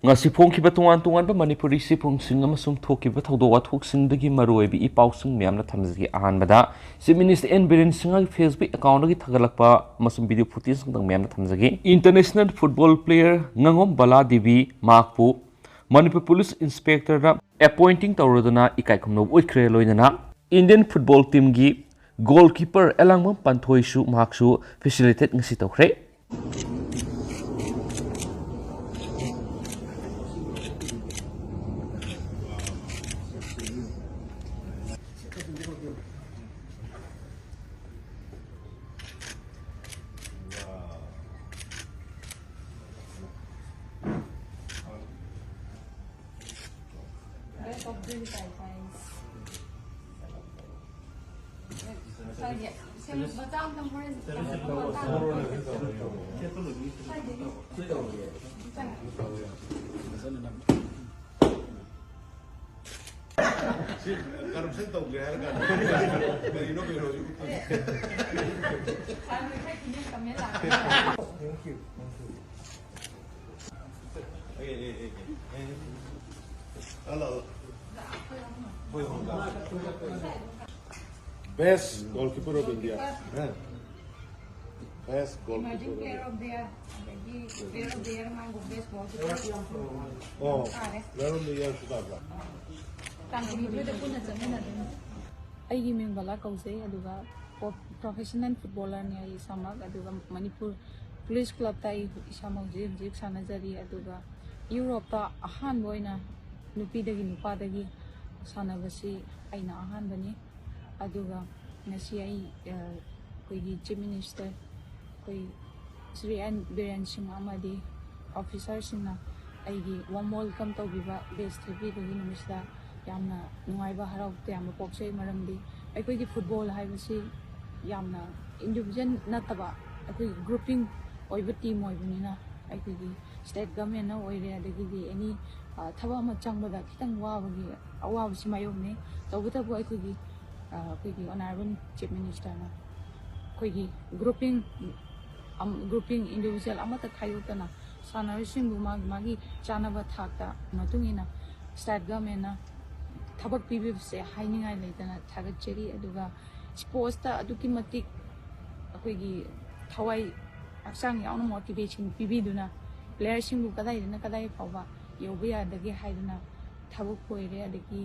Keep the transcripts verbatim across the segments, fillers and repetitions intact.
ꯉꯁꯤ ꯐꯣꯡꯈꯤꯕ ꯇꯣꯉꯥꯟ ꯇꯣꯉꯥꯟꯕ ꯃꯅꯤꯄꯨꯔꯤ ꯆꯦꯐꯣꯡꯁꯤꯡ ꯑꯃꯁꯨꯡ ꯊꯣꯛꯈꯤꯕ ꯊꯧꯗꯣꯛ ꯋꯥꯊꯣꯛꯁꯤꯡꯗꯒꯤ ꯃꯔꯨꯑꯣꯏꯕ ꯏ ꯄꯥꯎꯁꯤꯡ ꯃꯌꯥꯝꯅ ꯊꯝꯖꯒꯦ꯫ ꯑꯍꯥꯟꯕꯗ, Chief Minister N Biren ꯁꯤꯡꯍꯒꯤ Facebook account ꯗꯒꯤ ꯊꯥꯒꯠꯂꯛꯄ ꯑꯃꯁꯨꯡ video footage ꯈꯛꯇꯪ ꯃꯌꯥꯝꯅ ꯊꯝꯖꯒꯦ꯫ International football player ꯉꯥꯉꯣꯝ ꯕꯂꯥ ꯗꯦꯕꯤ ꯃꯍꯥꯛꯄꯨ ꯃꯅꯤꯄꯨꯔ police inspector ꯗ appointing ꯇꯧꯔꯗꯨꯅ ꯏꯀꯥꯏ ꯈꯨꯝꯅꯕ ꯎꯠꯈ꯭ꯔꯦ꯫ ꯂꯣꯏꯅꯅ Indian football team ꯒꯤ goalkeeper ꯑꯦꯂꯥꯡꯕꯝ ꯄꯥꯟꯊꯣꯏꯁꯨ ꯃꯍꯥꯛꯁꯨ facilitate ꯉꯁꯤ ꯇꯧꯈ꯭ꯔꯦ꯫ ꯁꯤ corruption ꯇꯧꯒꯦ ꯍꯥꯏꯔ ꯀꯥꯟꯗ ꯀꯔꯤꯅꯣ ꯀꯩꯅꯣ ꯍꯧꯖꯤꯛ ꯎꯠꯇꯣꯏꯁꯦ? Thank you, thank you. A, A, A, A, A. Hello, hello. ꯍꯣꯏ, ꯍꯣꯏ, ꯍꯣꯏ꯫ Best goalkeeper of India. Best goalkeeper of India. Emerging player of the year, ꯑꯗꯒꯤ player of the year ꯃꯥꯡꯕ best goalkeeper꯫ ꯑꯣ, ꯇꯥꯔꯦ꯫ Player of the yearꯁꯨ ꯇꯥꯕ꯭ꯔꯥ? ꯇꯥꯡꯈꯨꯜ ꯃꯤꯑꯣꯏꯗ ꯄꯨꯟꯅ ꯆꯠꯃꯤꯟꯅꯗꯣꯏꯅꯤ꯫ ꯑꯩꯒꯤ ꯃꯤꯡ ꯕꯂꯥ ꯀꯧꯖꯩ, ꯑꯗꯨꯒ ꯄꯣ-, professional footballerꯅꯤ ꯑꯩ ꯏꯁꯥꯃꯛ, ꯑꯗꯨꯒ ꯃꯅꯤꯄꯨꯔ police clubꯇ ꯑꯩ ꯏꯁꯥꯃꯛ ꯍꯧꯖꯤꯛ ꯍꯧꯖꯤꯛ ꯁꯥꯟꯅꯖꯔꯤ, ꯑꯗꯨꯒ Europeꯇ ꯑꯍꯥꯟꯕ ꯑꯣꯏꯅ ꯅꯨꯄꯤꯗꯒꯤ ꯅꯨꯄꯥꯗꯒꯤ ꯁꯥꯟꯅꯕꯁꯤ ꯑꯩꯅ ꯑꯍꯥꯟꯕꯅꯤ꯫ ꯑꯗꯨꯒ ꯉꯁꯤ ꯑꯩ, ꯑ, ꯑꯩꯈꯣꯏꯒꯤ Chief Minister, ꯑꯩꯈꯣꯏ ꯁ꯭ꯔꯤ ꯑꯦꯟ ꯕꯤꯔꯦꯟ ꯁꯤꯡ ꯑꯃꯗꯤ officerꯁꯤꯡꯅ ꯑꯩꯒꯤ warm welcome ꯇꯧꯕꯤꯕ, best ꯊꯦꯠꯄꯤꯕꯒꯤ ꯅꯨꯃꯤꯠꯁꯤꯗ ꯌꯥꯝꯅ ꯅꯨꯡꯉꯥꯏꯕ, ꯍꯔꯥꯎ ꯇꯌꯥꯝꯕ ꯄꯣꯛꯆꯩ꯫ ꯃꯔꯝꯗꯤ ꯑꯩꯈꯣꯏꯒꯤ football ꯍꯥꯏꯕꯁꯤ ꯌꯥꯝꯅ individual ꯅꯠꯇꯕ, ꯑꯩꯈꯣꯏꯒꯤ grouping ꯑꯣꯏꯕ team ꯑꯣꯏꯕꯅꯤꯅ, ꯑꯩꯈꯣꯏꯒꯤ state governmentꯅ ꯑꯣꯏꯔꯦ, ꯑꯗꯒꯤꯗꯤ any, ꯑ, ꯊꯕꯛ ꯑꯃ ꯆꯪꯕꯗ ꯈꯤꯇꯪ ꯋꯥꯕꯒꯤ, ꯑꯋꯥꯕꯁꯤ ꯃꯥꯌꯣꯛꯅꯩ꯫ ꯇꯧꯕꯇꯕꯨ ꯑꯩꯈꯣꯏꯒꯤ, ꯑ, ꯑꯩꯈꯣꯏꯒꯤ honourable Chief Ministerꯅ ꯑꯩꯈꯣꯏꯒꯤ grouping, ꯑꯝ, grouping individual ꯑꯃꯠꯇ ꯈꯥꯏꯗꯣꯛꯇꯅ ꯁꯥꯟꯅꯔꯣꯏꯁꯤꯡꯕꯨ ꯃꯥꯒꯤ ꯃꯥꯒꯤ ꯆꯥꯅꯕ ꯊꯥꯛꯇ ꯃꯇꯨꯡ ꯏꯟꯅ ꯁ꯭ꯇꯦꯠ ꯒꯚꯔꯟꯃꯦꯟꯅ ꯊꯕꯛ ꯄꯤꯕꯤꯕꯁꯦ ꯍꯥꯏꯅꯤꯡꯉꯥꯏ ꯂꯩꯇꯅ ꯊꯥꯒꯠꯆꯔꯤ꯫ ꯑꯗꯨꯒ ꯁ꯭ꯄꯣꯔꯠꯁꯇ ꯑꯗꯨꯛꯀꯤ ꯃꯇꯤꯛ ꯑꯩꯈꯣꯏꯒꯤ ꯊꯋꯥꯏ ꯍꯛꯆꯥꯡ ꯌꯥꯎꯅ ꯃꯣꯇꯤꯚꯦꯁꯟ ꯄꯤꯕꯤꯗꯨꯅ ꯄ꯭ꯂꯦꯌꯔꯁꯤꯡꯕꯨ ꯀꯗꯥꯏꯗꯅ ꯀꯗꯥꯏ ꯐꯥꯎꯕ ꯌꯧꯕ ꯌꯥꯗꯒꯦ ꯍꯥꯏꯗꯨꯅ ꯊꯕꯛ ꯑꯣꯏꯔꯦ, ꯑꯗꯒꯤ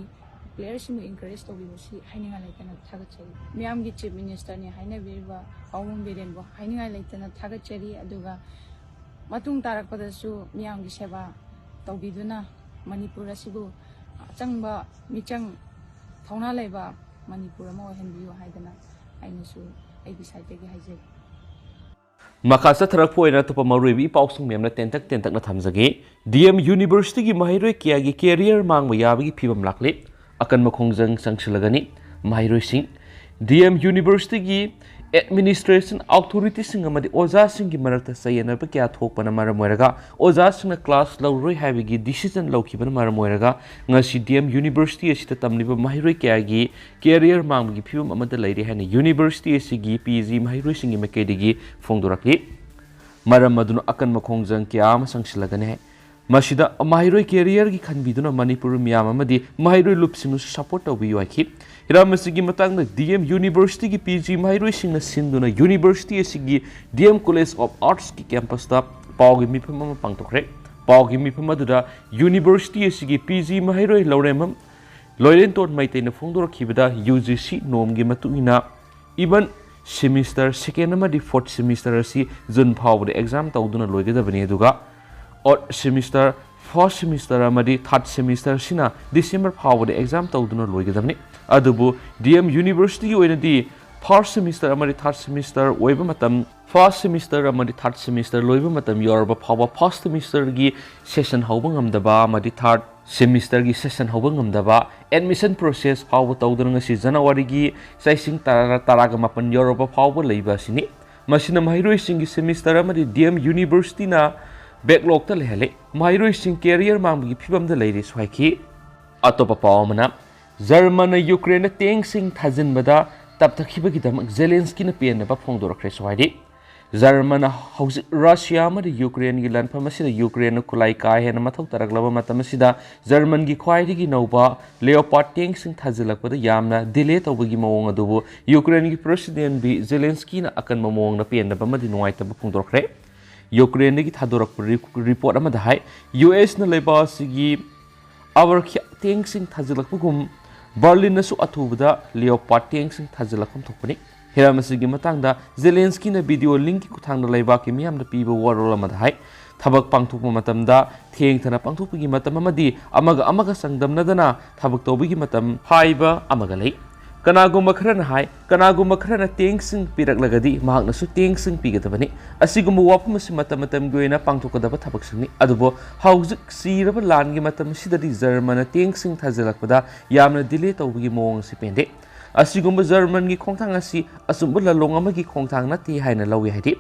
ꯄ꯭ꯂꯦꯌꯔꯁꯤꯡꯕꯨ ꯏꯟꯀꯔꯦꯖ ꯇꯧꯕꯤꯕꯁꯤ ꯍꯥꯏꯅꯤꯡꯉꯥꯏ ꯂꯩꯇꯅ ꯊꯥꯒꯠꯆꯔꯤ꯫ ꯃꯤꯌꯥꯝꯒꯤ ꯆꯤꯐ ꯃꯤꯅꯤꯁꯇꯔꯅꯤ ꯍꯥꯏꯅꯕꯤꯔꯤꯕ ꯄꯥꯎꯃꯝ ꯕꯤꯔꯦꯟꯕꯨ ꯍꯥꯏꯅꯤꯡꯉꯥꯏ ꯂꯩꯇꯅ ꯊꯥꯒꯠꯆꯔꯤ꯫ ꯑꯗꯨꯒ ꯃꯇꯨꯡ ꯇꯥꯔꯛꯄꯗꯁꯨ ꯃꯤꯌꯥꯝꯒꯤ ꯁꯦꯕꯥ ꯇꯧꯕꯤꯗꯨꯅ ꯃꯅꯤꯄꯨꯔ ꯑꯁꯤꯕꯨ ꯑꯆꯪꯕ ꯃꯤꯆꯪ ꯊꯧꯅꯥ ꯂꯩꯕ ꯃꯅꯤꯄꯨꯔ ꯑꯃ ꯑꯣꯏꯍꯟꯕꯤꯌꯨ ꯍꯥꯏꯗꯅ ꯑꯩꯅꯁꯨ ꯑꯩꯒꯤ ꯁꯥꯏꯠꯇꯒꯤ ꯍꯥꯏꯖꯔꯤ꯫ ꯃꯈꯥ ꯆꯠꯊꯔꯛꯄ ꯑꯣꯏꯅ ꯑꯇꯣꯞꯄ ꯃꯔꯨꯑꯣꯏꯕ ꯏ ꯄꯥꯎꯁꯤꯡ ꯃꯌꯥꯝꯅ ꯇꯦꯟꯇꯛ ꯇꯦꯟꯇꯛꯅ ꯊꯝꯖꯒꯦ꯫ ꯗꯤ ꯑꯦꯝ ꯌꯨꯅꯤꯚꯔꯁꯤꯇꯤꯒꯤ ꯃꯍꯩꯔꯣꯏ ꯀꯌꯥꯒꯤ ꯀꯦꯔꯤꯌꯔ ꯃꯥꯡꯕ ꯌꯥꯕꯒꯤ ꯐꯤꯕꯝ ꯂꯥꯛꯂꯦ꯫ ꯑꯀꯟꯕ ꯈꯣꯡꯖꯪ ꯆꯪꯁꯤꯜꯂꯒꯅꯤ꯫ ꯃꯍꯩꯔꯣꯏꯁꯤꯡ, ꯗꯤ ꯑꯦꯝ ꯌꯨꯅꯤꯚꯔꯁꯤꯇꯤꯒꯤ ꯑꯦꯗꯃꯤꯅꯤꯁꯇ꯭ꯔꯦꯁꯟ ꯑꯣꯊꯣꯔꯤꯇꯤꯁꯤꯡ ꯑꯃꯗꯤ ꯑꯣꯖꯥꯁꯤꯡꯒꯤ ꯃꯔꯛꯇ ꯆꯌꯦꯠꯅꯕ ꯀꯌꯥ ꯊꯣꯛꯄꯅ ꯃꯔꯝ ꯑꯣꯏꯔꯒ ꯑꯣꯖꯥꯁꯤꯡꯅ ꯀ꯭ꯂꯥꯁ ꯂꯧꯔꯣꯏ ꯍꯥꯏꯕꯒꯤ ꯗꯤꯁꯤꯖꯟ ꯂꯧꯈꯤꯕꯅ ꯃꯔꯝ ꯑꯣꯏꯔꯒ ꯉꯁꯤ ꯗꯤ ꯑꯦꯝ ꯌꯨꯅꯤꯚꯔꯁꯤꯇꯤ ꯑꯁꯤꯗ ꯇꯝꯂꯤꯕ ꯃꯍꯩꯔꯣꯏ ꯀꯌꯥꯒꯤ ꯀꯦꯔꯤꯌꯔ ꯃꯥꯡꯕꯒꯤ ꯐꯤꯕꯝ ꯑꯃꯗ ꯂꯩꯔꯦ ꯍꯥꯏꯅ ꯌꯨꯅꯤꯚꯔꯁꯤꯇꯤ ꯑꯁꯤꯒꯤ ꯄꯤ ꯖꯤ ꯃꯍꯩꯔꯣꯏꯁꯤꯡꯒꯤ ꯃꯥꯏꯀꯩꯗꯒꯤ ꯐꯣꯡꯗꯣꯔꯛꯂꯤ꯫ ꯃꯔꯝ ꯑꯗꯨꯅ ꯑꯀꯟꯕ ꯈꯣꯡꯖꯪ ꯀꯌꯥ ꯑꯃ ꯆꯪꯁꯤꯜꯂꯒꯅꯤ ꯍꯥꯏ꯫ ꯃꯁꯤꯗ ꯃꯍꯩꯔꯣꯏ ꯀꯦꯔꯤꯌꯔꯒꯤ ꯈꯟꯕꯤꯗꯨꯅ ꯃꯅꯤꯄꯨꯔ ꯃꯤꯌꯥꯝ ꯑꯃꯗꯤ ꯃꯍꯩꯔꯣꯏ ꯂꯨꯞꯁꯤꯡꯅꯁꯨ ꯁꯄꯣꯔꯠ ꯇꯧꯕꯤꯌꯨ ꯍꯥꯏꯈꯤ꯫ ꯍꯤꯔꯝ ꯑꯁꯤꯒꯤ ꯃꯇꯥꯡꯗ ꯗꯤ ꯑꯦꯝ ꯌꯨꯅꯤꯚꯔꯁꯤꯇꯤꯒꯤ ꯄꯤ ꯖꯤ ꯃꯍꯩꯔꯣꯏꯁꯤꯡꯅ ꯁꯤꯟꯗꯨꯅ ꯌꯨꯅꯤꯚꯔꯁꯤꯇꯤ ꯑꯁꯤꯒꯤ ꯗꯤ ꯑꯦꯝ ꯀꯣꯂꯦꯖ ꯑꯣꯐ ꯑꯥꯔꯠꯁꯀꯤ ꯀꯦꯝꯄꯁꯇ ꯄꯥꯎꯒꯤ ꯃꯤꯐꯝ ꯑꯃ ꯄꯥꯡꯊꯣꯛꯈ꯭ꯔꯦ꯫ ꯄꯥꯎꯒꯤ ꯃꯤꯐꯝ ꯑꯗꯨꯗ ꯌꯨꯅꯤꯚꯔꯁꯤꯇꯤ ꯑꯁꯤꯒꯤ ꯄꯤ ꯖꯤ ꯃꯍꯩꯔꯣꯏ ꯂꯧꯔꯦꯝꯕꯝ ꯂꯣꯏꯔꯦꯟꯇꯣꯟ ꯃꯩꯇꯩꯅ ꯐꯣꯡꯗꯣꯔꯛꯈꯤꯕꯗ ꯌꯨ ꯖꯤ ꯁꯤ ꯅꯣꯝꯒꯤ ꯃꯇꯨꯡ ꯏꯟꯅ even ꯁꯦꯃꯤꯁꯇꯔ ꯁꯦꯀꯦꯟ ꯑꯃꯗꯤ ꯐꯣꯔꯠ ꯁꯦꯃꯤꯁꯇꯔ ꯑꯁꯤ ꯖꯨꯟ ꯐꯥꯎꯕꯗ ꯑꯦꯛꯖꯥꯝ ꯇꯧꯗꯨꯅ ꯂꯣꯏꯒꯗꯕꯅꯤ, ꯑꯗꯨꯒ ꯑꯣꯠ ꯁꯦꯃꯤꯁꯇꯔ, ꯐꯥꯔꯁ ꯁꯦꯃꯤꯁꯇꯔ ꯑꯃꯗꯤ ꯊꯥꯔꯠ ꯁꯦꯃꯤꯁꯇꯔꯁꯤꯅ ꯗꯤꯁꯦꯝꯕꯔ ꯐꯥꯎꯕꯗ ꯑꯦꯛꯖꯥꯝ ꯇꯧꯗꯨꯅ ꯂꯣꯏꯒꯗꯕꯅꯤ꯫ ꯑꯗꯨꯕꯨ ꯗꯤ ꯑꯦꯝ ꯌꯨꯅꯤꯚꯔꯁꯤꯇꯤꯒꯤ ꯑꯣꯏꯅꯗꯤ ꯐꯥꯔꯁ ꯁꯦꯃꯤꯁꯇꯔ ꯑꯃꯗꯤ ꯊꯥꯔꯠ ꯁꯦꯃꯤꯁꯇꯔ ꯑꯣꯏꯕ ꯃꯇꯝ, ꯐꯥꯔꯁ ꯁꯦꯃꯤꯁꯇꯔ ꯑꯃꯗꯤ ꯊꯥꯔꯠ ꯁꯦꯃꯤꯁꯇꯔ ꯂꯣꯏꯕ ꯃꯇꯝ ꯌꯧꯔꯕ ꯐꯥꯎꯕ ꯐꯥꯔꯁ ꯁꯦꯃꯤꯁꯇꯔꯒꯤ ꯁꯦꯁꯟ ꯍꯧꯕ ꯉꯝꯗꯕ ꯑꯃꯗꯤ ꯊꯥꯔꯠ ꯁꯦꯃꯤꯁꯇꯔꯒꯤ ꯁꯦꯁꯟ ꯍꯧꯕ ꯉꯝꯗꯕ, ꯑꯦꯗꯃꯤꯁꯟ ꯄ꯭ꯔꯣꯁꯦꯁ ꯐꯥꯎꯕ ꯇꯧꯗꯨꯅ ꯉꯁꯤ ꯖꯅꯋꯥꯔꯤꯒꯤ ꯆꯩꯁꯤꯡ ꯇꯔꯥ, ꯇꯔꯥꯒ ꯃꯥꯄꯟ ꯌꯧꯔꯕ ꯐꯥꯎꯕ ꯂꯩꯕ ꯑꯁꯤꯅꯤ꯫ ꯃꯁꯤꯅ ꯃꯍꯩꯔꯣꯏꯁꯤꯡꯒꯤ ꯁꯦꯃꯤꯁꯇꯔ ꯑꯃꯗꯤ ꯗꯤ ꯑꯦꯝ ꯌꯨꯅꯤꯚꯔꯁꯤꯇꯤꯅ ꯕꯦꯛꯂꯣꯛꯇ ꯂꯩꯍꯜꯂꯦ꯫ ꯃꯍꯩꯔꯣꯏꯁꯤꯡ ꯀꯦꯔꯤꯌꯔ ꯃꯥꯡꯕꯒꯤ ꯐꯤꯕꯝꯗ ꯂꯩꯔꯦꯁꯨ ꯍꯥꯏꯈꯤ꯫ ꯑꯇꯣꯞꯄ ꯄꯥꯎ ꯑꯃꯅ, ꯖꯔꯃꯟꯅ ꯌꯨꯀ꯭ꯔꯦꯟꯗ ꯇꯦꯡꯁꯤꯡ ꯊꯥꯖꯤꯟꯕꯗ ꯇꯞꯊꯈꯤꯕꯒꯤꯗꯃꯛ ꯖꯦꯂꯦꯟꯁꯀꯤꯅ ꯄꯦꯟꯗꯕ ꯐꯣꯡꯗꯣꯔꯛꯈ꯭ꯔꯦꯁꯨ ꯍꯥꯏꯔꯤ꯫ ꯖꯔꯃꯟꯅ ꯍꯧꯖꯤꯛ ꯔꯁꯤꯌꯥ ꯑꯃꯗꯤ ꯌꯨꯀ꯭ꯔꯦꯟꯒꯤ ꯂꯥꯟꯐꯝ ꯑꯁꯤꯗ ꯌꯨꯀ꯭ꯔꯦꯟꯅ ꯈꯨꯠꯂꯥꯏ ꯀꯥ ꯍꯦꯟꯅ ꯃꯊꯧ ꯇꯥꯔꯛꯂꯕ ꯃꯇꯝ ꯑꯁꯤꯗ ꯖꯔꯃꯟꯒꯤ ꯈ꯭ꯋꯥꯏꯗꯒꯤ ꯅꯧꯕ ꯂꯤꯑꯣꯄꯥꯔꯗ ꯇꯦꯡꯁꯤꯡ ꯊꯥꯖꯤꯜꯂꯛꯄꯗ ꯌꯥꯝꯅ ꯗꯤꯂꯦ ꯇꯧꯕꯒꯤ ꯃꯑꯣꯡ ꯑꯗꯨꯕꯨ ꯌꯨꯀ꯭ꯔꯦꯟꯒꯤ ꯄ꯭ꯔꯦꯁꯤꯗꯦꯟ ꯚꯤ ꯖꯦꯂꯦꯟꯁꯀꯤꯅ ꯑꯀꯟꯕ ꯃꯑꯣꯡꯗ ꯄꯦꯟꯗꯕ ꯑꯃꯗꯤ ꯅꯨꯡꯉꯥꯏꯇꯕ ꯐꯣꯡꯗꯣꯔꯛꯈ꯭ꯔꯦ꯫ ꯌꯨꯀ꯭ꯔꯦꯟꯗꯒꯤ ꯊꯥꯗꯣꯔꯛꯄ ꯔꯤ-, ꯔꯤꯄꯣꯔꯠ ꯑꯃꯗ ꯍꯥꯏ, ꯌꯨ ꯑꯦꯁꯅ ꯂꯩꯕꯥꯛ ꯑꯁꯤꯒꯤ ꯑꯋꯔꯈ꯭ꯌꯥ ꯇꯦꯡꯁꯤꯡ ꯊꯥꯖꯤꯜꯂꯛꯄꯒꯨꯝ ꯕꯔꯂꯤꯟꯅꯁꯨ ꯑꯊꯨꯕꯗ ꯂꯤꯑꯣꯄꯥꯔꯗ ꯇꯦꯡꯁꯤꯡ ꯊꯥꯖꯤꯜꯂꯛꯐꯝ ꯊꯣꯛꯄꯅꯤ꯫ ꯍꯤꯔꯝ ꯑꯁꯤꯒꯤ ꯃꯇꯥꯡꯗ ꯖꯦꯂꯦꯟꯁꯀꯤꯅ ꯚꯤꯗꯤꯑꯣ ꯂꯤꯡꯛꯀꯤ ꯈꯨꯠꯊꯥꯡꯗ ꯂꯩꯕꯥꯛꯀꯤ ꯃꯤꯌꯥꯝꯗ ꯄꯤꯕ ꯋꯥꯔꯣꯜ ꯑꯃꯗ ꯍꯥꯏ, ꯊꯕꯛ ꯄꯥꯡꯊꯣꯛꯄ ꯃꯇꯝꯗ ꯊꯦꯡꯊꯅ ꯄꯥꯡꯊꯣꯛꯄꯒꯤ ꯃꯇꯝ ꯑꯃꯗꯤ ꯑꯃꯒ ꯑꯃꯒ ꯆꯥꯡꯗꯝꯅꯗꯅ ꯊꯕꯛ ꯇꯧꯕꯒꯤ ꯃꯇꯝ ꯍꯥꯏꯕ ꯑꯃꯒ ꯂꯩ꯫ ꯀꯅꯥꯒꯨꯝꯕ ꯈꯔꯅ ꯍꯥꯏ, ꯀꯅꯥꯒꯨꯝꯕ ꯈꯔꯅ ꯇꯦꯡꯁꯤꯡ ꯄꯤꯔꯛꯂꯒꯗꯤ ꯃꯍꯥꯛꯅꯁꯨ ꯇꯦꯡꯁꯤꯡ ꯄꯤꯒꯗꯕꯅꯤ꯫ ꯑꯁꯤꯒꯨꯝꯕ ꯋꯥꯐꯝ ꯑꯁꯤ ꯃꯇꯝ ꯃꯇꯝꯒꯤ ꯑꯣꯏꯅ ꯄꯥꯡꯊꯣꯛꯀꯗꯕ ꯊꯕꯛꯁꯤꯡꯅꯤ꯫ ꯑꯗꯨꯕꯨ ꯍꯧꯖꯤꯛ ꯁꯤꯔꯕ ꯂꯥꯟꯒꯤ ꯃꯇꯝ ꯑꯁꯤꯗꯗꯤ ꯖꯔꯃꯟꯅ ꯇꯦꯡꯁꯤꯡ ꯊꯥꯖꯤꯜꯂꯛꯄꯗ ꯌꯥꯝꯅ ꯗꯤꯂꯦ ꯇꯧꯕꯒꯤ ꯃꯑꯣꯡ ꯑꯁꯤ ꯄꯦꯟꯗꯦ꯫ ꯑꯁꯤꯒꯨꯝꯕ ꯖꯔꯃꯟꯒꯤ ꯈꯣꯡꯊꯥꯡ ꯑꯁꯤ ꯑꯆꯨꯝꯕ ꯂꯥꯂꯣꯡ ꯑꯃꯒꯤ ꯈꯣꯡꯊꯥꯡ ꯅꯠꯇꯦ ꯍꯥꯏꯅ ꯂꯧꯏ ꯍꯥꯏꯗꯤ,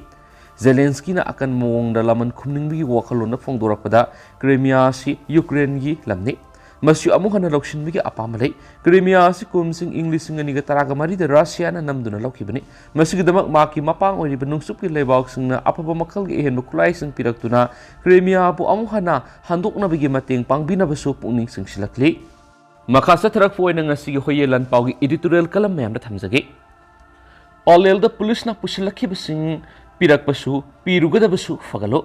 ꯖꯦꯂꯦꯟꯁꯀꯤꯅ ꯑꯀꯟꯕ ꯃꯑꯣꯡꯗ ꯂꯃꯟ ꯈꯨꯝꯅꯤꯡꯕꯒꯤ ꯋꯥꯈꯜꯂꯣꯟꯗ ꯐꯣꯡꯗꯣꯔꯛꯄꯗ ꯀ꯭ꯔꯤꯃꯤꯌꯥ ꯑꯁꯤ ꯌꯨꯀ꯭ꯔꯦꯟꯒꯤ ꯂꯝꯅꯤ꯫ ꯃꯁꯤ ꯑꯃꯨꯛ ꯍꯟꯅ ꯂꯧꯁꯤꯟꯕꯒꯤ ꯑꯄꯥꯝꯕ ꯂꯩ꯫ ꯀ꯭ꯔꯤꯃꯤꯌꯥ ꯑꯁꯤ ꯀꯨꯝꯁꯤꯡ ꯏꯪ ꯂꯤꯁꯤꯡ ꯑꯅꯤꯒ ꯇꯔꯥꯒ ꯃꯔꯤꯗ ꯔꯁꯤꯌꯥꯅ ꯅꯝꯗꯨꯅ ꯂꯧꯈꯤꯕꯅꯤ꯫ ꯃꯁꯤꯒꯤꯗꯃꯛ ꯃꯍꯥꯛꯀꯤ ꯃꯄꯥꯡ ꯑꯣꯏꯔꯤꯕ ꯅꯣꯡꯆꯨꯞꯀꯤ ꯂꯩꯕꯥꯛꯁꯤꯡꯅ ꯑꯐꯕ ꯃꯈꯜꯒꯤ ꯑꯍꯦꯟꯕ ꯈꯨꯠꯂꯥꯏꯁꯤꯡ ꯄꯤꯔꯛꯇꯨꯅ ꯀ꯭ꯔꯤꯃꯤꯌꯥꯕꯨ ꯑꯃꯨꯛ ꯍꯟꯅ ꯍꯟꯗꯣꯛꯅꯕꯒꯤ ꯃꯇꯦꯡ ꯄꯥꯡꯕꯤꯅꯕꯁꯨ ꯄꯨꯛꯅꯤꯡ ꯆꯤꯡꯁꯤꯜꯂꯛꯂꯤ꯫ ꯃꯈꯥ ꯆꯠꯊꯔꯛꯄ ꯑꯣꯏꯅ ꯉꯁꯤꯒꯤ ꯍꯣꯌꯦ ꯂꯥꯟꯄꯥꯎꯒꯤ editorial column ꯃꯌꯥꯝꯗ ꯊꯝꯖꯒꯦ꯫ ꯑꯣꯂꯦꯜꯗ ꯄꯨꯂꯤꯁꯅ ꯄꯨꯁꯤꯜꯂꯛꯈꯤꯕꯁꯤꯡ ꯄꯤꯔꯛꯄꯁꯨ ꯄꯤꯔꯨꯒꯗꯕꯁꯨ ꯐꯒꯠꯂꯨ꯫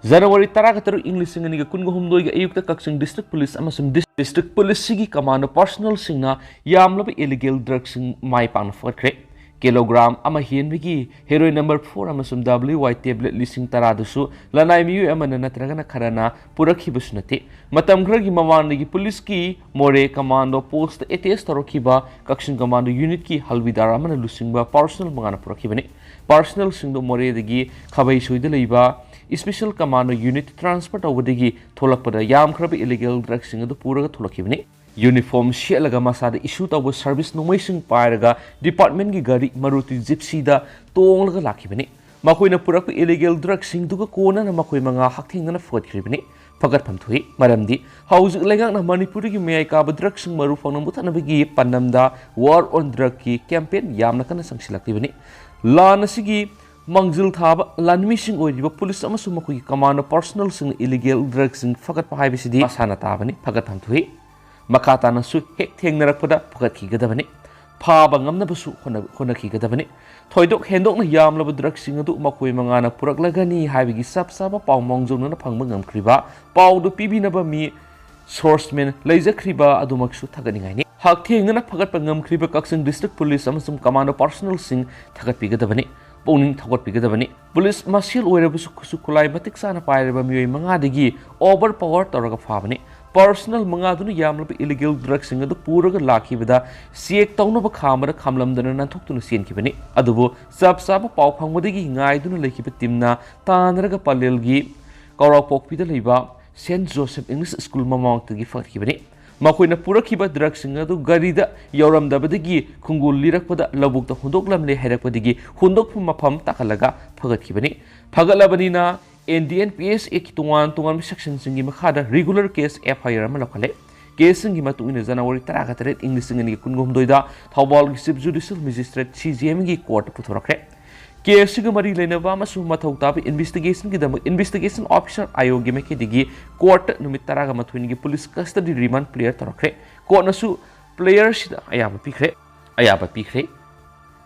ꯖꯅꯋꯥꯔꯤ ꯇꯔꯥꯒ ꯇꯔꯨꯛ, ꯏꯪ ꯂꯤꯁꯤꯡ ꯑꯅꯤꯒ ꯀꯨꯟꯒ ꯍꯨꯝꯗꯣꯏꯒꯤ ꯑꯌꯨꯛꯇ ꯀꯛꯆꯤꯡ district police ꯑꯃꯁꯨꯡ dis-, district policeꯁꯤꯒꯤ commando personnelꯁꯤꯡꯅ ꯌꯥꯝꯂꯕ illegal drugꯁꯤꯡ ꯃꯥꯏ ꯄꯥꯛꯅ ꯐꯒꯠꯈ꯭ꯔꯦ꯫ Kilogram ꯑꯃ ꯍꯦꯟꯕꯒꯤ heroin number four ꯑꯃꯁꯨꯡ W Y tablet ꯂꯤꯁꯤꯡ ꯇꯔꯥꯗꯨꯁꯨ ꯂꯅꯥꯏ ꯃꯤꯑꯣꯏ ꯑꯃꯅ ꯅꯠꯇ꯭ꯔꯒꯅ ꯈꯔꯅ ꯄꯨꯔꯛꯈꯤꯕꯁꯨ ꯅꯠꯇꯦ꯫ ꯃꯇꯝ ꯈꯔꯒꯤ ꯃꯃꯥꯡꯗꯒꯤ ꯄꯨꯂꯤꯁꯀꯤ ꯃꯣꯔꯦ commando postꯇ attach ꯇꯧꯔꯛꯈꯤꯕ ꯀꯛꯆꯤꯡ commando unitꯀꯤ ꯍꯜꯋꯤꯗꯥꯔ ꯑꯃꯅ ꯂꯨꯆꯤꯡꯕ personnel ꯃꯉꯥꯅ ꯄꯨꯔꯛꯈꯤꯕꯅꯤ꯫ Personnelꯁꯤꯡꯗꯨ ꯃꯣꯔꯦꯗꯒꯤ ꯈꯥꯕꯩꯁꯣꯏꯗ ꯂꯩꯕ special commando unit transfer ꯇꯧꯕꯗꯒꯤ ꯊꯣꯛꯂꯛꯄꯗ ꯌꯥꯝꯈ꯭ꯔꯕ illegal drugꯁꯤꯡ ꯑꯗꯨ ꯄꯨꯔꯒ ꯊꯣꯛꯂꯛꯈꯤꯕꯅꯤ꯫ Uniform ꯁꯦꯠꯂꯒ ꯃꯁꯥꯗ issue ꯇꯧꯕ service ꯅꯣꯡꯃꯩꯁꯤꯡ ꯄꯥꯏꯔꯒ departmentꯀꯤ ꯒꯥꯔꯤ Maruti Gypsyꯗ ꯇꯣꯡꯂꯒ ꯂꯥꯛꯈꯤꯕꯅꯤ꯫ ꯃꯈꯣꯏꯅ ꯄꯨꯔꯛꯄ illegal drugꯁꯤꯡꯗꯨꯒ ꯀꯣꯟꯅꯅ ꯃꯈꯣꯏ ꯃꯉꯥ ꯍꯛꯊꯦꯡꯅꯅ ꯐꯒꯠꯈ꯭ꯔꯤꯕꯅꯤ꯫ ꯐꯒꯠꯐꯝ ꯊꯣꯛꯏ꯫ ꯃꯔꯝꯗꯤ ꯍꯧꯖꯤꯛ ꯂꯩꯉꯥꯛꯅ ꯃꯅꯤꯄꯨꯔꯗꯒꯤ ꯃꯌꯥꯏ ꯀꯥꯕ drugꯁꯤꯡ ꯃꯔꯨ ꯐꯪꯅ ꯃꯨꯊꯠꯅꯕꯒꯤ ꯄꯥꯟꯗꯝꯗ War on Drugꯀꯤ campaign ꯌꯥꯝꯅ ꯀꯟꯅ ꯆꯪꯁꯤꯜꯂꯛꯂꯤꯕꯅꯤ꯫ ꯂꯥꯟ ꯑꯁꯤꯒꯤ ꯃꯥꯡꯖꯤꯜ ꯊꯥꯕ ꯂꯥꯟꯃꯤꯁꯤꯡ ꯑꯣꯏꯔꯤꯕ ꯄꯨꯂꯤꯁ ꯑꯃꯁꯨꯡ ꯃꯈꯣꯏꯒꯤ ꯀꯃꯥꯟꯗꯣ ꯄꯥꯔꯁꯣꯅꯦꯜꯁꯤꯡꯅ ꯏꯂꯤꯒꯦꯜ ꯗ꯭ꯔꯒꯁꯤꯡ ꯐꯒꯠꯄ ꯍꯥꯏꯕꯁꯤꯗꯤ ꯃꯁꯥꯅ ꯇꯥꯕꯅꯤ, ꯐꯒꯠꯐꯝ ꯊꯣꯛꯏ꯫ ꯃꯈꯥ ꯇꯥꯅꯁꯨ ꯍꯦꯛ ꯊꯦꯡꯅꯔꯛꯄꯗ ꯐꯒꯠꯈꯤꯒꯗꯕꯅꯤ꯫ ꯐꯥꯕ ꯉꯝꯅꯕꯁꯨ ꯍꯣꯠꯅ-, ꯍꯣꯠꯅꯈꯤꯒꯗꯕꯅꯤ꯫ ꯊꯣꯏꯗꯣꯛ ꯍꯦꯟꯗꯣꯛꯅ ꯌꯥꯝꯂꯕ ꯗ꯭ꯔꯒꯁꯤꯡ ꯑꯗꯨ ꯃꯈꯣꯏ ꯃꯉꯥꯅ ꯄꯨꯔꯛꯂꯒꯅꯤ ꯍꯥꯏꯕꯒꯤ ꯆꯞ ꯆꯥꯕ ꯄꯥꯎ ꯃꯥꯡꯖꯧꯅꯅ ꯐꯪꯕ ꯉꯝꯈ꯭ꯔꯤꯕ ꯄꯥꯎꯗꯨ ꯄꯤꯕꯤꯅꯕ ꯃꯤ ꯁꯣꯔꯁꯃꯦꯟ ꯂꯩꯖꯈ꯭ꯔꯤꯕ ꯑꯗꯨꯃꯛꯁꯨ ꯊꯥꯒꯠꯅꯤꯡꯉꯥꯏꯅꯤ꯫ ꯍꯛꯊꯦꯡꯅꯅ ꯐꯒꯠꯄ ꯉꯝꯈ꯭ꯔꯤꯕ ꯀꯛꯆꯤꯡ ꯗꯤꯁꯇ꯭ꯔꯤꯛ ꯄꯨꯂꯤꯁ ꯑꯃꯁꯨꯡ ꯀꯃꯥꯟꯗꯣ ꯄꯥꯔꯁꯣꯅꯦꯜꯁꯤꯡ ꯊꯥꯒꯠꯄꯤꯒꯗꯕꯅꯤ, ꯄꯨꯛꯅꯤꯡ ꯊꯧꯒꯠꯄꯤꯒꯗꯕꯅꯤ꯫ ꯄꯨꯂꯤꯁ ꯃꯁꯦꯜ ꯑꯣꯏꯔꯕꯁꯨ ꯈꯨꯠꯁꯨ ꯈꯨꯠꯂꯥꯏ ꯃꯇꯤꯛ ꯆꯥꯅ ꯄꯥꯏꯔꯕ ꯃꯤꯑꯣꯏ ꯃꯉꯥꯗꯒꯤ ꯑꯣꯚꯔ ꯄꯥꯋꯔ ꯇꯧꯔꯒ ꯐꯥꯕꯅꯤ꯫ ꯄꯥꯔꯁꯣꯅꯦꯜ ꯃꯉꯥꯗꯨꯅ ꯌꯥꯝꯂꯕ ꯏꯂꯤꯒꯦꯜ ꯗ꯭ꯔꯒꯁꯤꯡ ꯑꯗꯨ ꯄꯨꯔꯒ ꯂꯥꯛꯈꯤꯕꯗ ꯆꯦꯛ ꯇꯧꯅꯕ ꯈꯥꯝꯕꯗ ꯈꯥꯝꯂꯝꯗꯅ ꯅꯥꯟꯊꯣꯛꯇꯨꯅ ꯆꯦꯟꯈꯤꯕꯅꯤ꯫ ꯑꯗꯨꯕꯨ ꯆꯞ ꯆꯥꯕ ꯄꯥꯎ ꯐꯪꯕꯗꯒꯤ ꯉꯥꯏꯗꯨꯅ ꯂꯩꯈꯤꯕ ꯇꯤꯝꯅ ꯇꯥꯟꯅꯔꯒ ꯄꯂꯦꯜꯒꯤ ꯀꯧꯔꯥꯛꯄꯣꯛꯄꯤꯗ ꯂꯩꯕ ꯁꯦꯟꯠ ꯖꯣꯁꯦꯐ ꯏꯪꯂꯤꯁ ꯁ꯭ꯀꯨꯜ ꯃꯃꯥꯡꯃꯛꯇꯒꯤ ꯐꯒꯠꯈꯤꯕꯅꯤ꯫ ꯃꯈꯣꯏꯅ ꯄꯨꯔꯛꯈꯤꯕ ꯗ꯭ꯔꯒꯁꯤꯡ ꯑꯗꯨ ꯒꯥꯔꯤꯗ ꯌꯧꯔꯝꯗꯕꯗꯒꯤ ꯈꯣꯡꯒꯨꯜ ꯂꯤꯔꯛꯄꯗ ꯂꯧꯕꯨꯛꯇ ꯍꯨꯟꯗꯣꯛꯂꯝꯂꯦ ꯍꯥꯏꯔꯛꯄꯗꯒꯤ ꯍꯨꯟꯗꯣꯛꯐꯝ ꯃꯐꯝ ꯇꯥꯛꯍꯜꯂꯒ ꯐꯒꯠꯈꯤꯕꯅꯤ꯫ ꯐꯒꯠꯂꯕꯅꯤꯅ N D N P S ꯑꯦꯒꯤ ꯇꯣꯉꯥꯟ ꯇꯣꯉꯥꯟꯕ ꯁꯦꯛꯁꯟꯁꯤꯡꯒꯤ ꯃꯈꯥꯗ ꯔꯤꯒꯨꯂꯔ ꯀꯦꯁ ꯑꯦꯐ ꯑꯥꯏ ꯑꯥꯔ ꯑꯃ ꯂꯧꯈꯠꯂꯦ꯫ ꯀꯦꯁꯁꯤꯡꯒꯤ ꯃꯇꯨꯡ ꯏꯟꯅ ꯖꯅꯋꯥꯔꯤ ꯇꯔꯥꯒ ꯇꯔꯦꯠ, ꯏꯪ ꯂꯤꯁꯤꯡ ꯑꯅꯤꯒ ꯀꯨꯟꯒ ꯍꯨꯝꯗꯣꯏꯗ ꯊꯧꯕꯥꯜꯒꯤ ꯆꯤꯐ ꯖꯨꯗꯤꯁꯤꯌꯦꯜ ꯃꯦꯖꯤꯁꯇ꯭ꯔꯦꯠ, ꯁꯤ ꯖꯤ ꯑꯦꯝꯒꯤ ꯀꯣꯔꯠꯇ ꯄꯨꯊꯣꯔꯛꯈ꯭ꯔꯦ꯫ ꯀꯦꯁꯁꯤꯒ ꯃꯔꯤ ꯂꯩꯅꯕ ꯑꯃꯁꯨꯡ ꯃꯊꯧ ꯇꯥꯕ ꯏꯟꯚꯦꯁꯇꯤꯒꯦꯁꯟꯒꯤꯗꯃꯛ ꯏꯟꯚꯦꯁꯇꯤꯒꯦꯁꯟ ꯑꯣꯐꯤꯁꯔ ꯑꯥꯏ ꯑꯣꯒꯤ ꯃꯥꯏꯀꯩꯗꯒꯤ ꯀꯣꯔꯠꯇ ꯅꯨꯃꯤꯠ ꯇꯔꯥꯒ ꯃꯥꯊꯣꯏꯅꯤꯒꯤ ꯄꯨꯂꯤꯁ ꯀꯁꯇꯗꯤ ꯔꯤꯃꯥꯟ ꯄ꯭ꯂꯦꯌꯔ ꯇꯧꯔꯛꯈ꯭ꯔꯦ꯫ ꯀꯣꯔꯠꯅꯁꯨ ꯄ꯭ꯂꯦꯌꯔꯁꯤꯗ ꯑꯌꯥꯕ ꯄꯤꯈ꯭ꯔꯦ, ꯑꯌꯥꯕ ꯄꯤꯈ꯭ꯔꯦ꯫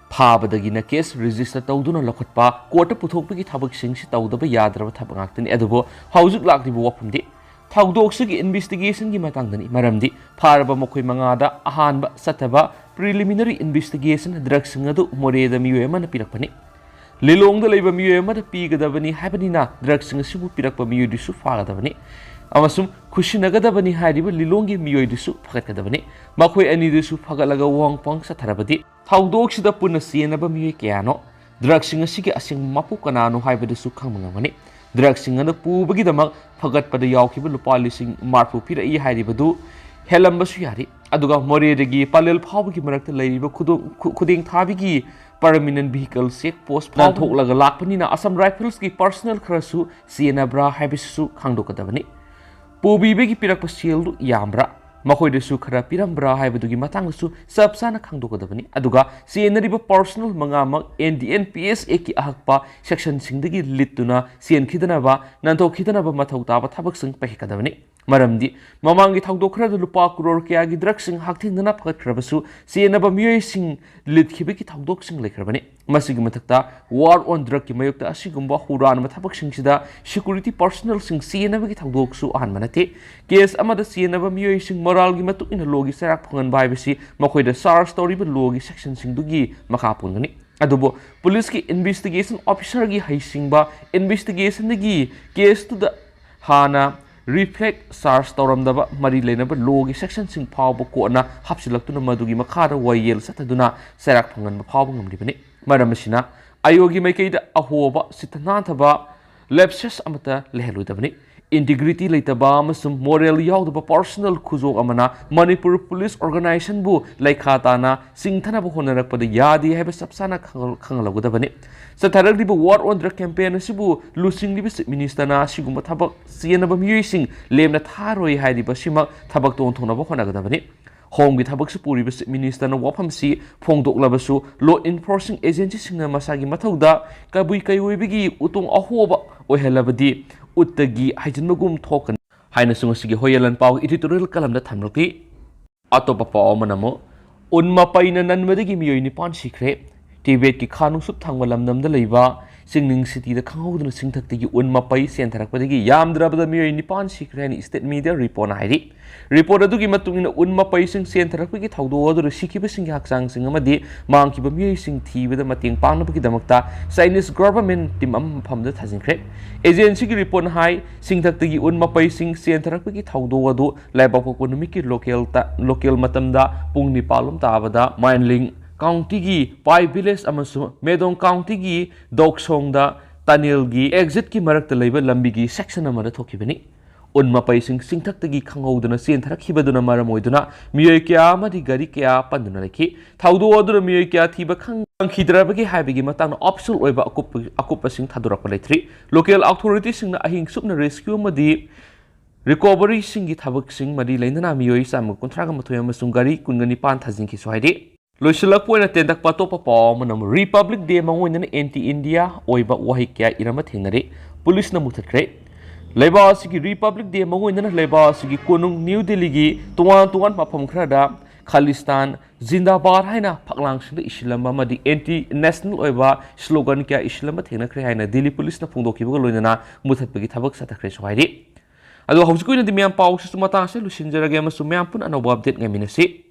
ꯐꯥꯕꯗꯒꯤꯅ ꯀꯦꯁ ꯔꯦꯖꯤꯁꯇꯔ ꯇꯧꯗꯨꯅ ꯂꯧꯈꯠꯄ, ꯀꯣꯔꯠꯇ ꯄꯨꯊꯣꯛꯄꯒꯤ ꯊꯕꯛꯁꯤꯡꯁꯤ ꯇꯧꯗꯕ ꯌꯥꯗ꯭ꯔꯕ ꯊꯕꯛ ꯉꯥꯛꯇꯅꯤ꯫ ꯑꯗꯨꯕꯨ ꯍꯧꯖꯤꯛ ꯂꯥꯛꯂꯤꯕ ꯋꯥꯐꯝꯗꯤ ꯊꯧꯗꯣꯛꯁꯤꯒꯤ ꯏꯟꯚꯦꯁꯇꯤꯒꯦꯁꯟꯒꯤ ꯃꯇꯥꯡꯗꯅꯤ꯫ ꯃꯔꯝꯗꯤ ꯐꯥꯔꯕ ꯃꯈꯣꯏ ꯃꯉꯥꯗ ꯑꯍꯥꯟꯕ ꯆꯠꯊꯕ ꯄ꯭ꯔꯤꯂꯤꯃꯤꯅꯔꯤ ꯏꯟꯚꯦꯁꯇꯤꯒꯦꯁꯟ ꯗ꯭ꯔꯒꯁꯤꯡ ꯑꯗꯨ ꯃꯣꯔꯦꯗ ꯃꯤꯑꯣꯏ ꯑꯃꯅ ꯄꯤꯔꯛꯄꯅꯤ꯫ ꯂꯤꯂꯣꯡꯗ ꯂꯩꯕ ꯃꯤꯑꯣꯏ ꯑꯃꯗ ꯄꯤꯒꯗꯕꯅꯤ ꯍꯥꯏꯕꯅꯤꯅ ꯗ꯭ꯔꯒꯁꯤꯡ ꯑꯁꯤꯕꯨ ꯄꯤꯔꯛꯄ ꯃꯤꯑꯣꯏꯗꯨꯁꯨ ꯐꯥꯒꯗꯕꯅꯤ꯫ ꯑꯃꯁꯨꯡ ꯈꯨꯠꯁꯤꯟꯅꯒꯗꯕꯅꯤ ꯍꯥꯏꯔꯤꯕ ꯂꯤꯂꯣꯡꯒꯤ ꯃꯤꯑꯣꯏꯗꯨꯁꯨ ꯐꯒꯠꯀꯗꯕꯅꯤ꯫ ꯃꯈꯣꯏ ꯑꯅꯤꯗꯨꯁꯨ ꯐꯒꯠꯂꯒ ꯋꯥꯍꯪ ꯄꯥꯎꯍꯪ ꯆꯠꯊꯔꯕꯗꯤ ꯊꯧꯗꯣꯛꯁꯤꯗ ꯄꯨꯟꯅ ꯆꯦꯟꯅꯕ ꯃꯤꯑꯣꯏ ꯀꯌꯥꯅꯣ? ꯗ꯭ꯔꯒꯁꯤꯡ ꯑꯁꯤꯒꯤ ꯑꯁꯦꯡꯕ ꯃꯄꯨ ꯀꯅꯥꯅꯣ ꯍꯥꯏꯕꯗꯨꯁꯨ ꯈꯪꯕ ꯉꯝꯒꯅꯤ꯫ ꯗ꯭ꯔꯒꯁꯤꯡ ꯑꯗꯨ ꯄꯨꯕꯒꯤꯗꯃꯛ ꯐꯒꯠꯄꯗ ꯌꯥꯎꯈꯤꯕ ꯂꯨꯄꯥ ꯂꯤꯁꯤꯡ ꯃꯔꯤꯐꯨ ꯄꯤꯔꯛꯏ ꯍꯥꯏꯔꯤꯕꯗꯨ ꯍꯦꯜꯂꯝꯕꯁꯨ ꯌꯥꯔꯤ꯫ ꯑꯗꯨꯒ ꯃꯣꯔꯦꯗꯒꯤ ꯄꯂꯦꯜ ꯐꯥꯎꯕꯒꯤ ꯃꯔꯛꯇ ꯂꯩꯔꯤꯕ ꯈꯨꯗꯣꯡ-, ꯈꯨ-, ꯈꯨꯗꯦꯡ ꯊꯥꯕꯤꯒꯤ ꯄꯔꯃꯤꯅꯦꯟ ꯚꯤꯍꯤꯀꯜ ꯆꯦꯛ ꯄꯣꯁ ꯐꯥꯎꯕ ꯅꯥꯟꯊꯣꯛꯂꯒ ꯂꯥꯛꯄꯅꯤꯅ ꯑꯁꯝ ꯔꯥꯏꯐꯜꯁꯀꯤ ꯄꯔꯁꯣꯅꯦꯜ ꯈꯔꯁꯨ ꯆꯦꯟꯅꯕ꯭ꯔꯥ ꯍꯥꯏꯕꯁꯤꯁꯨ ꯈꯪꯗꯣꯛꯀꯗꯕꯅꯤ꯫ ꯄꯨꯕꯤꯕꯒꯤ ꯄꯤꯔꯛꯄ ꯁꯦꯜꯗꯨ ꯌꯥꯝꯕ꯭ꯔꯥ? ꯃꯈꯣꯏꯗꯁꯨ ꯈꯔ ꯄꯤꯔꯝꯕ꯭ꯔꯥ ꯍꯥꯏꯕꯗꯨꯒꯤ ꯃꯇꯥꯡꯗꯁꯨ ꯆꯞ ꯆꯥꯅ ꯈꯪꯗꯣꯛꯀꯗꯕꯅꯤ꯫ ꯑꯗꯨꯒ ꯆꯦꯟꯅꯔꯤꯕ personal ꯃꯉꯥꯃꯛ N D N P S Act ꯀꯤ ꯑꯍꯛꯄ ꯁꯦꯛꯁꯟꯁꯤꯡꯗꯒꯤ ꯂꯤꯠꯇꯨꯅ ꯆꯦꯟꯈꯤꯗꯅꯕ, ꯅꯥꯟꯊꯣꯛꯈꯤꯗꯅꯕ ꯃꯊꯧ ꯇꯥꯕ ꯊꯕꯛꯁꯤꯡ ꯄꯥꯏꯈꯠꯀꯗꯕꯅꯤ꯫ ꯃꯔꯝꯗꯤ ꯃꯃꯥꯡꯒꯤ ꯊꯧꯗꯣꯛ ꯈꯔꯗ ꯂꯨꯄꯥ ꯀ꯭ꯔꯣꯔ ꯀꯌꯥꯒꯤ ꯗ꯭ꯔꯒꯁꯤꯡ ꯍꯛꯊꯦꯡꯅꯅ ꯐꯒꯠꯈ꯭ꯔꯕꯁꯨ, ꯆꯦꯟꯅꯕ ꯃꯤꯑꯣꯏꯁꯤꯡ ꯂꯤꯠꯈꯤꯕꯒꯤ ꯊꯧꯗꯣꯛꯁꯤꯡ ꯂꯩꯈ꯭ꯔꯕꯅꯤ꯫ ꯃꯁꯤꯒꯤ ꯃꯊꯛꯇ, ꯋꯥꯔ ꯑꯣꯟ ꯗ꯭ꯔꯒꯀꯤ ꯃꯥꯌꯣꯛꯇ ꯑꯁꯤꯒꯨꯝꯕ ꯍꯨꯔꯥꯟꯕ ꯊꯕꯛꯁꯤꯡꯁꯤꯗ ꯁꯦꯀ꯭ꯌꯨꯔꯤꯇꯤ ꯄꯥꯔꯁꯣꯅꯦꯜꯁꯤꯡ ꯆꯦꯟꯅꯕꯒꯤ ꯊꯧꯗꯣꯛꯁꯨ ꯑꯍꯥꯟꯕ ꯅꯠꯇꯦ꯫ ꯀꯦꯁ ꯑꯃꯗ ꯆꯦꯟꯅꯕ ꯃꯤꯑꯣꯏꯁꯤꯡ ꯃꯣꯔꯥꯜꯒꯤ ꯃꯇꯨꯡ ꯏꯟꯅ ꯂꯣꯒꯤ ꯆꯩꯔꯥꯛ ꯐꯪꯍꯟꯕ ꯍꯥꯏꯕꯁꯤ ꯃꯈꯣꯏꯗ ꯆꯥꯔꯖ ꯇꯧꯔꯤꯕ ꯂꯣꯒꯤ ꯁꯦꯛꯁꯟꯁꯤꯡꯗꯨꯒꯤ ꯃꯈꯥ ꯄꯣꯟꯒꯅꯤ꯫ ꯑꯗꯨꯕꯨ ꯄꯨꯂꯤꯁꯀꯤ ꯏꯟꯚꯦꯁꯇꯤꯒꯦꯁꯟ ꯑꯣꯐꯤꯁꯔꯒꯤ ꯍꯩꯁꯤꯡꯕ, ꯏꯟꯚꯦꯁꯇꯤꯒꯦꯁꯟꯗꯒꯤ ꯀꯦꯁꯇꯨꯗ ꯍꯥꯟꯅ ꯔꯤꯐ꯭ꯂꯦꯛ ꯆꯥꯔꯖ ꯇꯧꯔꯝꯗꯕ ꯃꯔꯤ ꯂꯩꯅꯕ ꯂꯣꯒꯤ ꯁꯦꯛꯁꯟꯁꯤꯡ ꯐꯥꯎꯕ ꯀꯣꯔꯠꯅ ꯍꯥꯞꯆꯤꯜꯂꯛꯇꯨꯅ ꯃꯗꯨꯒꯤ ꯃꯈꯥꯗ ꯋꯥꯌꯦꯜ ꯆꯠꯊꯗꯨꯅ ꯆꯩꯔꯥꯛ ꯐꯪꯍꯟꯕ ꯐꯥꯎꯕ ꯉꯝꯂꯤꯕꯅꯤ꯫ ꯃꯔꯝ ꯑꯁꯤꯅ, ꯑꯥꯌꯣꯒꯤ ꯃꯥꯏꯀꯩꯗ ꯑꯍꯣꯕ, ꯁꯤꯊ ꯅꯥꯟꯊꯕ, ꯂꯦꯞꯁꯦꯁ ꯑꯃꯠꯇ ꯂꯩꯍꯜꯂꯣꯏꯗꯕꯅꯤ꯫ ꯏꯟꯇꯤꯒ꯭ꯔꯤꯇꯤ ꯂꯩꯇꯕ ꯑꯃꯁꯨꯡ ꯃꯣꯔꯦꯜ ꯌꯥꯎꯗꯕ ꯄꯥꯔꯁꯣꯅꯦꯜ ꯈꯨꯖꯣꯛ ꯑꯃꯅ ꯃꯅꯤꯄꯨꯔ ꯄꯨꯂꯤꯁ ꯑꯣꯔꯒꯅꯥꯏꯖꯦꯁꯟꯕꯨ ꯂꯩꯈꯥ ꯇꯥꯅ ꯆꯤꯡꯊꯅꯕ ꯍꯣꯠꯅꯔꯛꯄꯗ ꯌꯥꯗꯦ ꯍꯥꯏꯕ ꯆꯞ ꯆꯥꯅ ꯈꯪꯍꯜ-, ꯈꯪꯍꯜꯍꯧꯒꯗꯕꯅꯤ꯫ ꯆꯠꯊꯔꯛꯂꯤꯕ ꯋꯥꯔ ꯑꯣꯟ ꯗ꯭ꯔꯒ ꯀꯦꯝꯄꯦꯟ ꯑꯁꯤꯕꯨ ꯂꯨꯆꯤꯡꯂꯤꯕ ꯆꯤꯐ ꯃꯤꯅꯤꯁꯇꯔꯅ ꯑꯁꯤꯒꯨꯝꯕ ꯊꯕꯛ ꯆꯦꯟꯅꯕ ꯃꯤꯑꯣꯏꯁꯤꯡ ꯂꯦꯝꯅ ꯊꯥꯔꯣꯏ ꯍꯥꯏꯔꯤꯕ ꯑꯁꯤꯃꯛ ꯊꯕꯛꯇ ꯑꯣꯟꯊꯣꯛꯅꯕ ꯍꯣꯠꯅꯒꯗꯕꯅꯤ꯫ ꯍꯣꯝꯒꯤ ꯊꯕꯛꯁꯨ ꯄꯨꯔꯤꯕ ꯆꯤꯐ ꯃꯤꯅꯤꯁꯇꯔꯅ ꯋꯥꯐꯝꯁꯤ ꯐꯣꯡꯗꯣꯛꯂꯕꯁꯨ, ꯂꯣ ꯏꯟꯐꯣꯔꯁꯤꯡ ꯑꯦꯖꯦꯟꯁꯤꯁꯤꯡꯅ ꯃꯁꯥꯒꯤ ꯃꯊꯧꯗ ꯀꯕꯨꯏ ꯀꯩꯑꯣꯏꯕꯒꯤ ꯎꯇꯣꯡ ꯑꯍꯣꯕ ꯑꯣꯏꯍꯜꯂꯕꯗꯤ ꯎꯠꯇꯒꯤ ꯍꯥꯏꯖꯤꯟꯕꯒꯨꯝ ꯊꯣꯛꯀꯅꯤ ꯍꯥꯏꯅꯁꯨ ꯉꯁꯤꯒꯤ ꯍꯣꯌꯦꯜ ꯂꯥꯟꯄꯥꯎꯒꯤ ꯏꯗꯤꯇꯣꯔꯤꯌꯦꯜ ꯀꯂꯝꯗ ꯊꯝꯂꯛꯂꯤ꯫ ꯑꯇꯣꯞꯄ ꯄꯥꯎ ꯑꯃꯅ ꯑꯃꯨꯛ, ꯎꯟ ꯃꯄꯩꯅ ꯅꯟꯕꯗꯒꯤ ꯃꯤꯑꯣꯏ ꯅꯤꯄꯥꯟ ꯁꯤꯈ꯭ꯔꯦ꯫ ꯇꯤꯕꯦꯠꯀꯤ ꯈꯥ ꯅꯣꯡꯆꯨꯞ ꯊꯪꯕ ꯂꯝꯗꯝꯗ ꯂꯩꯕ ꯆꯤꯡꯅꯤꯡ ꯁꯤꯇꯤꯗ ꯈꯪꯍꯧꯗꯅ ꯆꯤꯡꯊꯛꯇꯒꯤ ꯎꯟ ꯃꯄꯩ ꯆꯦꯟꯊꯔꯛꯄꯗꯒꯤ ꯌꯥꯝꯗ꯭ꯔꯕꯗ ꯃꯤꯑꯣꯏ ꯅꯤꯄꯥꯟ ꯁꯤꯈ꯭ꯔꯦ ꯍꯥꯏꯅ ꯁ꯭ꯇꯦꯠ ꯃꯤꯗꯤꯌꯥ ꯔꯤꯄꯣꯔꯠꯅ ꯍꯥꯏꯔꯤ꯫ ꯔꯤꯄꯣꯔꯠ ꯑꯗꯨꯒꯤ ꯃꯇꯨꯡ ꯏꯟꯅ, ꯎꯟ ꯃꯄꯩꯁꯤꯡ ꯆꯦꯟꯊꯔꯛꯄꯒꯤ ꯊꯧꯗꯣꯛ ꯑꯗꯨꯗ ꯁꯤꯈꯤꯕꯁꯤꯡꯒꯤ ꯍꯛꯆꯥꯡꯁꯤꯡ ꯑꯃꯗꯤ ꯃꯥꯡꯈꯤꯕ ꯃꯤꯑꯣꯏꯁꯤꯡ ꯊꯤꯕꯗ ꯃꯇꯦꯡ ꯄꯥꯡꯅꯕꯒꯤꯗꯃꯛꯇ ꯆꯥꯏꯅꯤꯁ ꯒꯚꯔꯟꯃꯦꯟꯠ ꯇꯤꯝ ꯑꯃ ꯃꯐꯝꯗ ꯊꯥꯖꯤꯟꯈ꯭ꯔꯦ꯫ ꯑꯦꯖꯦꯟꯁꯤꯒꯤ ꯔꯤꯄꯣꯔꯠꯅ ꯍꯥꯏ, ꯆꯤꯡꯊꯛꯇꯒꯤ ꯎꯟ ꯃꯄꯩꯁꯤꯡ ꯆꯦꯟꯊꯔꯛꯄꯒꯤ ꯊꯧꯗꯣꯛ ꯑꯗꯨ ꯂꯩꯕꯥꯛꯄꯣꯛꯄ ꯅꯨꯃꯤꯠꯀꯤ ꯂꯣꯀꯦꯜ ꯇ-, ꯂꯣꯀꯦꯜ ꯃꯇꯝꯗ ꯄꯨꯡ ꯅꯤꯄꯥꯜ ꯂꯣꯝ ꯇꯥꯕꯗ ꯃꯥꯏꯟꯂꯤꯡ ꯀꯥꯎꯟꯇꯤꯒꯤ ꯄꯥꯏ ꯚꯤꯂꯦꯖ ꯑꯃꯁꯨꯡ ꯃꯦꯗꯣꯡ ꯀꯥꯎꯟꯇꯤꯒꯤ ꯗꯣꯛꯁꯣꯡꯗ ꯇꯅꯦꯜꯒꯤ ꯑꯦꯛꯖꯤꯠꯀꯤ ꯃꯔꯛꯇ ꯂꯩꯕ ꯂꯝꯕꯤꯒꯤ ꯁꯦꯛꯁꯟ ꯑꯃꯗ ꯊꯣꯛꯈꯤꯕꯅꯤ꯫ ꯎꯟ ꯃꯄꯩꯁꯤꯡ ꯆꯤꯡꯊꯛꯇꯒꯤ ꯈꯪꯍꯧꯗꯅ ꯆꯦꯟꯊꯔꯛꯈꯤꯕꯗꯨꯅ ꯃꯔꯝ ꯑꯣꯏꯗꯨꯅ ꯃꯤꯑꯣꯏ ꯀꯌꯥ ꯑꯃꯗꯤ ꯒꯥꯔꯤ ꯀꯌꯥ ꯄꯟꯗꯨꯅ ꯂꯩꯈꯤ꯫ ꯊꯧꯗꯣꯛ ꯑꯗꯨꯅ ꯃꯤꯑꯣꯏ ꯀꯌꯥ ꯊꯤꯕ ꯈꯪ-, ꯐꯪꯈꯤꯗ꯭ꯔꯕꯒꯦ ꯍꯥꯏꯕꯒꯤ ꯃꯇꯥꯡꯗ ꯑꯣꯐꯤꯁꯤꯌꯦꯜ ꯑꯣꯏꯕ ꯑꯀꯨꯞꯄ, ꯑꯀꯨꯞꯄꯁꯤꯡ ꯊꯥꯗꯣꯔꯛꯄ ꯂꯩꯇ꯭ꯔꯤ꯫ ꯂꯣꯀꯦꯜ ꯑꯣꯊꯣꯔꯤꯇꯤꯁꯤꯡꯅ ꯑꯍꯤꯡ ꯆꯨꯞꯅ ꯔꯦꯁꯀ꯭ꯌꯨ ꯑꯃꯗꯤ ꯔꯤꯀꯣꯚꯔꯤꯁꯤꯡꯒꯤ ꯊꯕꯛꯁꯤꯡ ꯃꯔꯤ ꯂꯩꯅꯅ ꯃꯤꯑꯣꯏ ꯆꯥꯝꯃꯒ ꯀꯨꯟꯊ꯭ꯔꯥꯒ ꯃꯥꯊꯣꯏ ꯑꯃꯁꯨꯡ ꯒꯥꯔꯤ ꯀꯨꯟꯒ ꯅꯤꯄꯥꯟ ꯊꯥꯖꯤꯟꯈꯤꯁꯨ ꯍꯥꯏꯔꯤ꯫ ꯂꯣꯏꯁꯤꯜꯂꯛꯄ ꯑꯣꯏꯅ ꯇꯦꯟꯇꯛꯄ ꯑꯇꯣꯞꯄ ꯄꯥꯎ ꯑꯃꯅ, ꯔꯤꯄꯕ꯭ꯂꯤꯛ ꯗꯦ ꯃꯉꯨ ꯑꯣꯏꯅꯅ ꯑꯦꯟꯇꯤ ꯏꯟꯗꯤꯌꯥ ꯑꯣꯏꯕ ꯋꯥꯍꯩ ꯀꯌꯥ ꯏꯔꯝꯕ ꯊꯦꯡꯅꯔꯦ꯫ ꯄꯨꯂꯤꯁꯅ ꯃꯨꯊꯠꯈ꯭ꯔꯦ꯫ ꯂꯩꯕꯥꯛ ꯑꯁꯤꯒꯤ ꯔꯤꯄꯕ꯭ꯂꯤꯛ ꯗꯦ ꯃꯉꯨ ꯑꯣꯏꯅꯅ ꯂꯩꯕꯥꯛ ꯑꯁꯤꯒꯤ ꯀꯣꯅꯨꯡ ꯅ꯭ꯌꯨ ꯗꯤꯜꯂꯤꯒꯤ ꯇꯣꯉꯥꯟ ꯇꯣꯉꯥꯟꯕ ꯃꯐꯝ ꯈꯔꯗ ꯈꯥꯂꯤꯁꯇꯥꯟ ꯖꯤꯟꯗꯥꯕꯥꯗ ꯍꯥꯏꯅ ꯐꯛꯂꯥꯡꯁꯤꯡꯗ ꯏꯁꯤꯜꯂꯝꯕ ꯑꯃꯗꯤ ꯑꯦꯟꯇꯤ ꯅꯦꯁꯅꯦꯜ ꯑꯣꯏꯕ ꯁ꯭ꯂꯣꯒꯟ ꯀꯌꯥ ꯏꯁꯤꯜꯂꯝꯕ ꯊꯦꯡꯅꯈ꯭ꯔꯦ ꯍꯥꯏꯅ ꯗꯤꯜꯂꯤ ꯄꯨꯂꯤꯁꯅ ꯐꯣꯡꯗꯣꯛꯈꯤꯕꯒ ꯂꯣꯏꯅꯅ ꯃꯨꯊꯠꯄꯒꯤ ꯊꯕꯛ ꯆꯠꯊꯈ꯭ꯔꯦꯁꯨ ꯍꯥꯏꯔꯤ꯫ ꯑꯗꯣ ꯍꯧꯖꯤꯛꯀꯤ ꯑꯣꯏꯅꯗꯤ ꯃꯌꯥꯝ ꯄꯥꯎꯁꯤꯁꯨ ꯃꯇꯥꯡꯁꯦ ꯂꯣꯏꯁꯤꯟꯖꯔꯒꯦ ꯑꯃꯁꯨꯡ ꯃꯌꯥꯝ ꯄꯨꯟꯅ ꯑꯅꯧꯕ ꯑꯞꯗꯦꯠ ꯉꯥꯏꯃꯤꯟꯅꯁꯤ꯫